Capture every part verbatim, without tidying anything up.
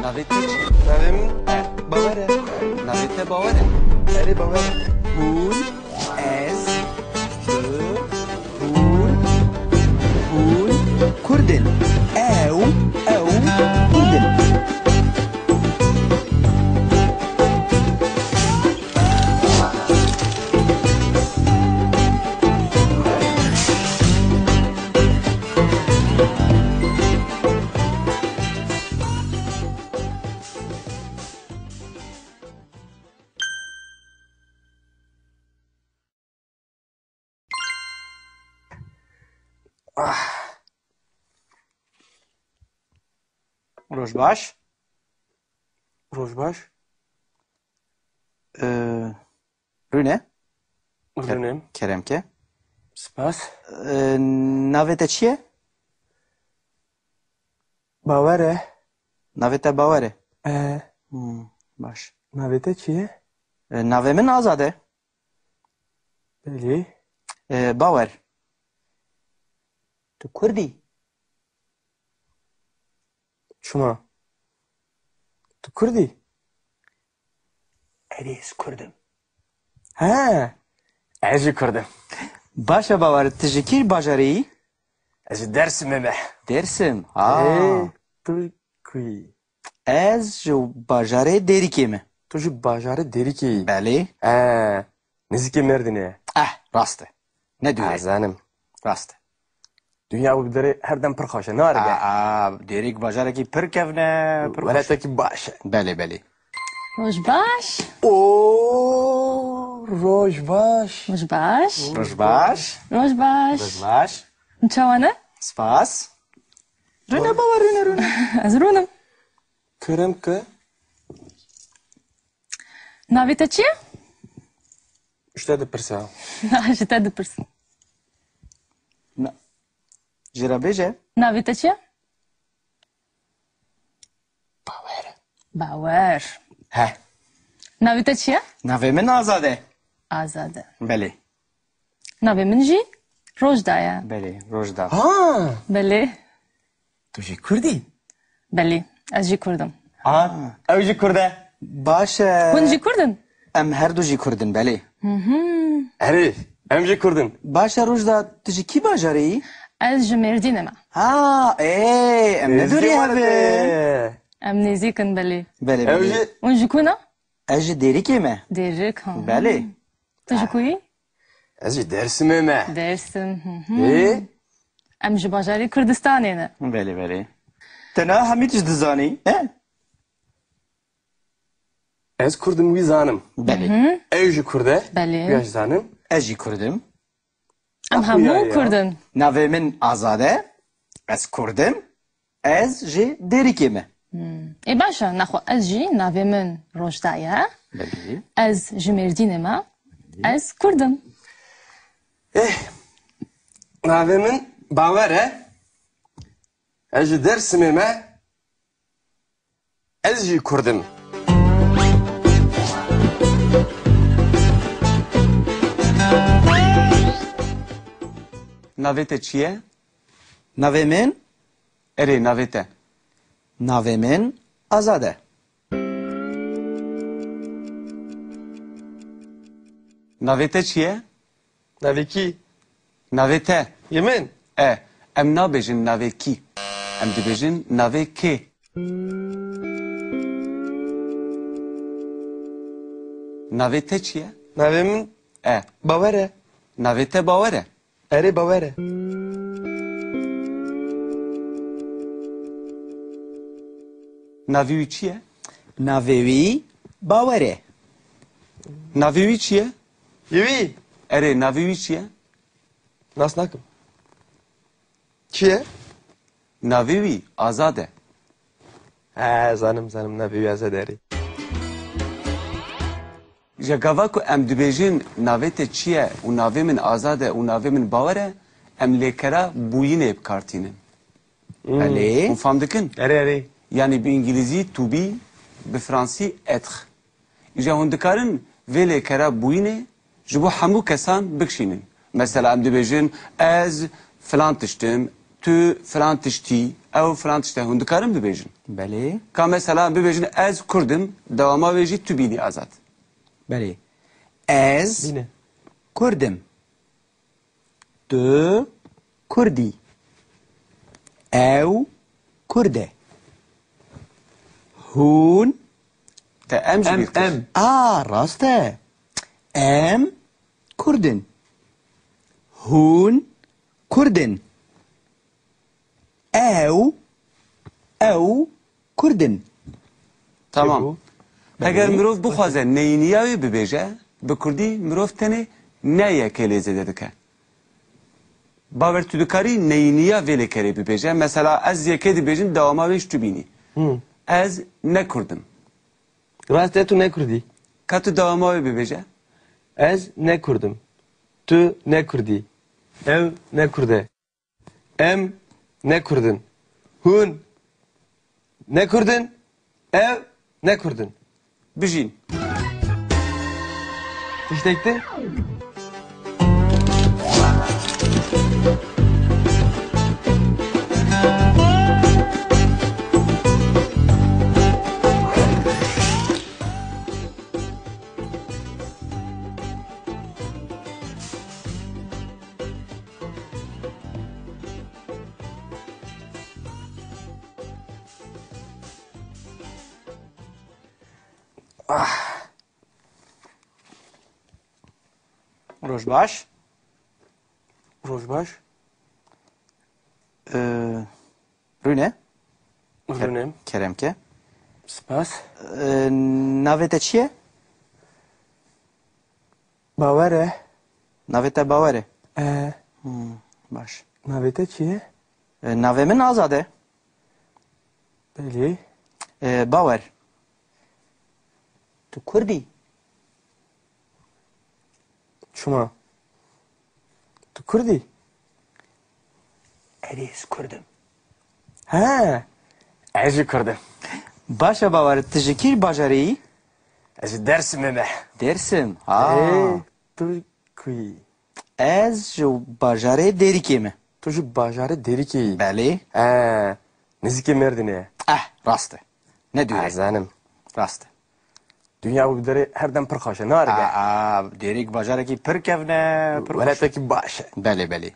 Navê te çi? Navê min Bawer e. Navê te Bawer e? Erê, Bawer e. Hûn, ez, tu, hûn, hûn Kurd in. Ew, ew Kurd in. Ah. Roj baş. Roj baş. Ee, Rûne. Rûne. Kerem ke. Spas. Ee, navê te çi ye? Bawer e. Navê te Bawer e? E. Hmm, baş. Navê te çi ye? Ee, navê min Azad e. Belê. Ee, Bawer. Tu Kurd î? Çima? Tu Kurd î? Erê, ez Kurd im. He, ez jî Kurd im. Baş e Bawer, tu ji kî bajarê yî? Ez ji Dersimê me. Dersim, ha. Ê, tu ku yî? Ez ji bajarê Dêrikê me. Tu ji bajarê Dêrikê yî? Belê. E, nêzîkê Mêrdînê ye. Eh, rast e. Ne dûr e. Ez zanim. Rast e. Dinya û derê her dem pir xweş e, narige. Aa, Dêrik bajarekî pir kevn e, pir xweş. Welatekî baş e. Belê, belê. Roj baş. O, roj baş. Roj baş. Roj baş. Roj baş. Roj baş. Çawa ne? Spas. Rûne baba, rûne, rûne. Ez rûnim. Kerem ke. Navê te çi ye? Ji te dipirsa. Na, ji te dipirsim. Na, jê re bêje. Navê te çi ye? Bawer. Bawer. He. Navê te çi ye? Navê min Azad e. Azad e. Belê. Navê min jî Rojda ye. Belê, Rojda. Ha! Belê. Tu jî Kurd î? Belê, ez jî Kurd im. Ha, ew jî Kurd e. Baş e. Hûn jî Kurd in? Em her du jî Kurd in, belê. Hı hı. Erê, em jî Kurd in. Baş e Rojda, tu ji kî bajarê yî? Ez ji Mêrdînê me. Ha, ê, em ne dûrî hev in. Em nêzîk in, belê. Belê, belê. Hûn ji ku ne? Ez ji Dêrikê me. Dêrik, ha. Belê. Tu ji ku yî? Ez ji Dersimê me. Dersim, hı hı. Ê? Em ji bajarê Kurdistanê ne. Belê, belê. Te niha hemî tişt dizanî, he? Ez Kurd im, wî zanim. Belê. Hı hı. Ew jî Kurd e. Belê. Wî jî zanim. Ez jî Kurd im. Em hemû Kurd in. Navê min Azad e. Ez Kurd im. Ez ji Dêrikê me. Hmm. Ê baş e, nexwe ez jî navê min Rojda ye. Belê. Ez ji Mêrdînê me. Ez Kurd im. Eh, navê min Bawer e. Ez ji Dersimê me. Ez jî Kurd im. Navê te çi ye? Navê min? Erê, navê te. Navê min Azad e. Navê te çi ye? Navê kî? Navê te. Yê min? E, em nabêjin navê kî. Em dibêjin navê kê. Navê te çi ye? Navê min E. Bawer e. Navê te Bawer e. Erê, Bawer e. Navê wî çi ye? Navê wî Bawer e. Navê wî çi ye? Yê wî? Erê, navê wî çi ye? Nas nakim. Çi ye? Navê wî Azad e. He, zanim, zanim, navê wî Azad e, erê. Ji gava ku em dibêjin navê te çi ye û navê min Azad e û navê min Bawer e, em lêkera bûyînê bi kar tînin. Hmm. Belê. Hûn fam dikin? Erê, erê. Yanî bi îngilîzî to be, bi fransî être. Îja hûn dikarin vê lêkera bûyînê ji bo hemû kesan bikişînin. Mesela em dibêjin, ez filan tişt im, tu filan tişt î, Ew filan tişt e. Hûn dikarin bibêjin? Belê. Ka mesela bibêjin, ez Kurd im, dewama wê jî tu bînî Azad. Belê. Ez Bîne. Kurd im. Tu Kurd î. Ew Kurd e. Hûn Te em jî Em, bîr kir. em. A, rast e. Em Kurd in. Hûn Kurd in. Ew, ew Kurd in. Tamam. Çi bû? Eger Belê. Mirov bixwaze neyîniya wê bibêje, bi kurdî mirov tenê ne yekê lê zêde dike. Bawer, tu dikarî neyîniya vê lêkerê bibêje. Mesela ez yekê dibêjim, dewama wê ji tu bînî. Hı. Ez ne Kurd im. Rast e, tu ne Kurd î. Ka tu dewama wê bibêje. Ez ne Kurd im. Tu ne Kurd î. Ew ne Kurd e. Em ne Kurd in. Hûn ne Kurd in. Ew ne Kurd in. Bijîn. Tiştek te? Ah. Roj baş. Roj baş. Ee, Rûne. Rûne. Kerem ke. Spas. Ee, navê te çi ye? Bawer e. Navê te Bawer e? E. Hmm, baş. Navê te çi ye? Ee, navê min Azad e. Belê. Ee, Bawer. Tu Kurd î? Çima? Tu Kurd î? Erê, ez Kurd im. He, ez jî Kurd im. Baş e Bawer, tu ji kî bajarê yî? Ez ji Dêrsimê me. Dêrsim, ha. Ê, tu ku yî? Ez ji bajarê Dêrikê me. Tu ji bajarê Dêrikê yî? Belê. He, nêzîkê Mêrdînê ye. Eh, rast e. Ne dûr e. Ez zanim. Rast e. Dinya û derê her dem pir xweş e, ne Arif? A, a, Dêrik bajarekî pir kevn e, pir xweş e. Welatekî baş e. Belê, belê.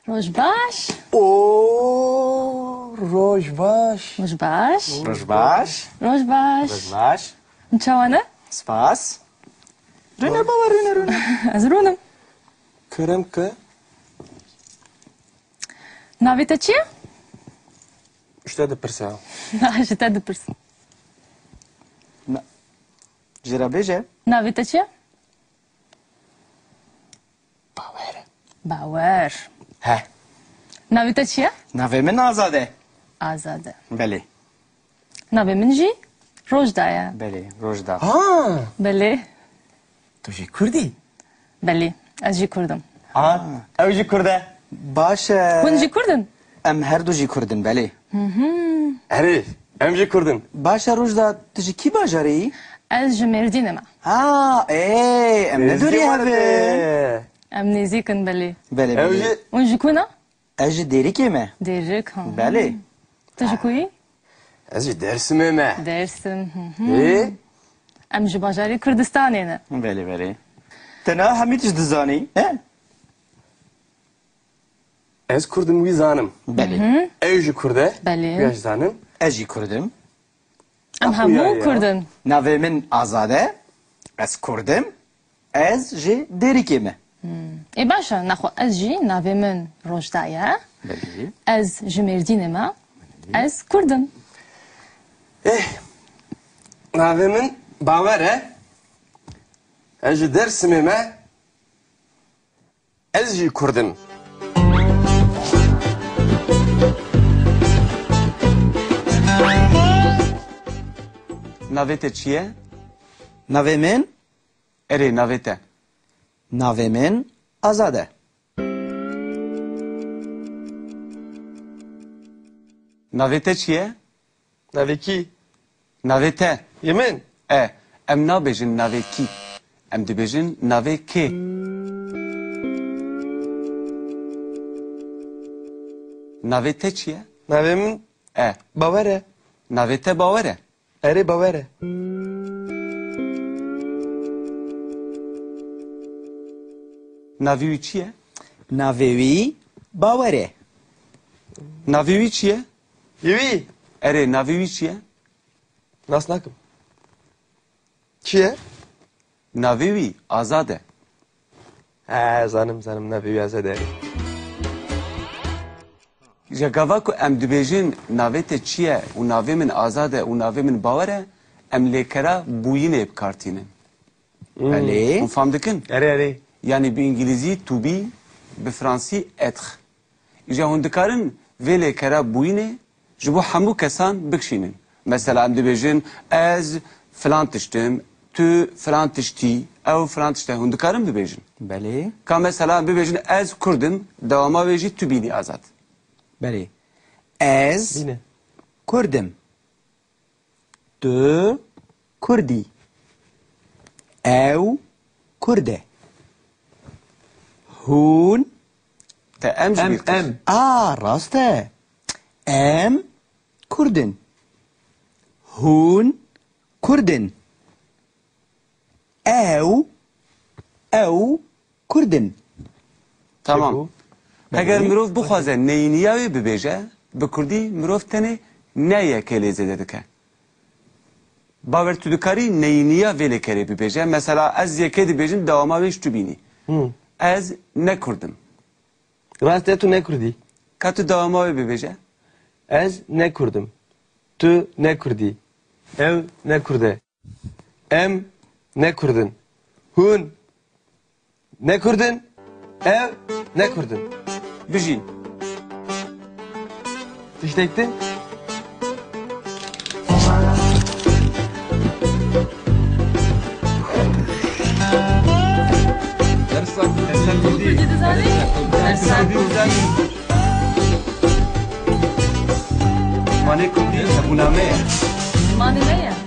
Roj baş. O, roj baş. Roj baş. Roj baş. Roj baş. Roj baş. Çawa ne? Spas. Rûne baba, rûne, rûne. Ez rûnim. Kerem ke. Navê te çi ye? Ji te dipirse. Na, ji te dipirsim. Na, jê re bêje. Navê te çi ye? Bawer. Bawer. He. Navê te çi ye? Navê min Azad e. Azad e. Belê. Navê min jî Rojda ye. Belê, Rojda. Ha! Belê. Tu jî Kurd î? Belê, ez jî Kurd im. Ha, ew jî Kurd e. Baş e. Hûn jî Kurd in? Em her du jî Kurd in, belê. Hı hı. Erê, em jî Kurd in. Baş e Rojda, tu ji kî bajarê yî? Ez ji Mêrdînê me. Ha, ê, em ne dûrî hev in. Em nêzîk in, belê. Belê, belê. Hûn ji ku ne? Ez ji Dêrikê me. Dêrik, ha. Belê. Tu ji ku yî? Ez ji Dêrsimê me. Dêrsim, hı hı. Ê? Em ji bajarê Kurdistanê ne. Belê, belê. Te niha hemî tişt dizanî, he? Ez Kurd im, wî zanim. Belê. Hı hı. Ew jî Kurd e. Belê. Wî jî zanim. Ez jî Kurd im. Em hemû Kurd in. Navê min Azad e. Ez Kurd im. Ez ji Dêrikê me. Hmm. Ê baş e, nexwe ez jî navê min Rojda ye. Belê. Ez ji Mêrdînê me. Belê. Ez Kurd im. Eh, navê min Bawer e. Ez ji Dêrsimê me. Ez jî Kurd im. Navê te çi ye? Navê min? Erê, navê te. Navê min Azad e. Navê te çi ye? Navê kî? Navê te. Yê min? E, em nabêjin navê kî. Em dibêjin navê kê. Navê te çi ye? Navê min E. Bawer e. Navê te Bawer e. Erê, Bawer e. Navê wî çi ye? Navê wî Bawer e. Navê wî çi ye? Wî? Erê, navê wî çi ye? Nas nakim. Çi ye? Navê wî Azad e. He, zanim, zanim, navê wî Azad e. Ji gava ku em dibêjin navê te çi ye û navê min Azad e û navê min Bawer e, em lêkera bûyînê bi kar tînin. Hmm. Belê. Hûn fam dikin? Erê, erê. Yanî bi îngilîzî to be, bi fransî être. Îja hûn dikarin vê lêkera bûyînê ji bo hemû kesan bikişînin. Mesela em dibêjin ez filan tişt im, tu filan tiştî, ew filan tişt e. Hûn dikarin bibêjin? Belê. Ka mesela em bibêjin ez Kurd im, dewama wê jî tu bînî Azad. Belê. Ez Bîne. Kurd im. Tu Kurd î. Ew Kurd e. Hûn Te em jî Em, bîr kir. Em. A, rast e. Em Kurd in. Hûn Kurd in. Ew, ew Kurd in. Tamam. Çêbû. Eger Belê. Mirov bixwaze neyîniya wê bibêje, bi kurdî mirov tenê ne yekê lê zêde dike. Bawer, tu dikarî neyîniya vê lêkerê bibêje. Mesela ez yekê dibêjim, dewama wê jî tu bînî. Hı. Ez ne Kurd im. Rast e, tu ne Kurd î. Ka tu dewama wê bibêje. Ez ne Kurd im. Tu ne Kurd î. Ew ne Kurd e. Em ne Kurd in. Hûn ne Kurd in. Ew ne Kurd in. Bijî. Tiştek din. Dersa, dersa kurdî. Kurdî dizanî? Dersa kurdî dizanî. Zimanê kurdî hebûna me ye. Zimanê me ye.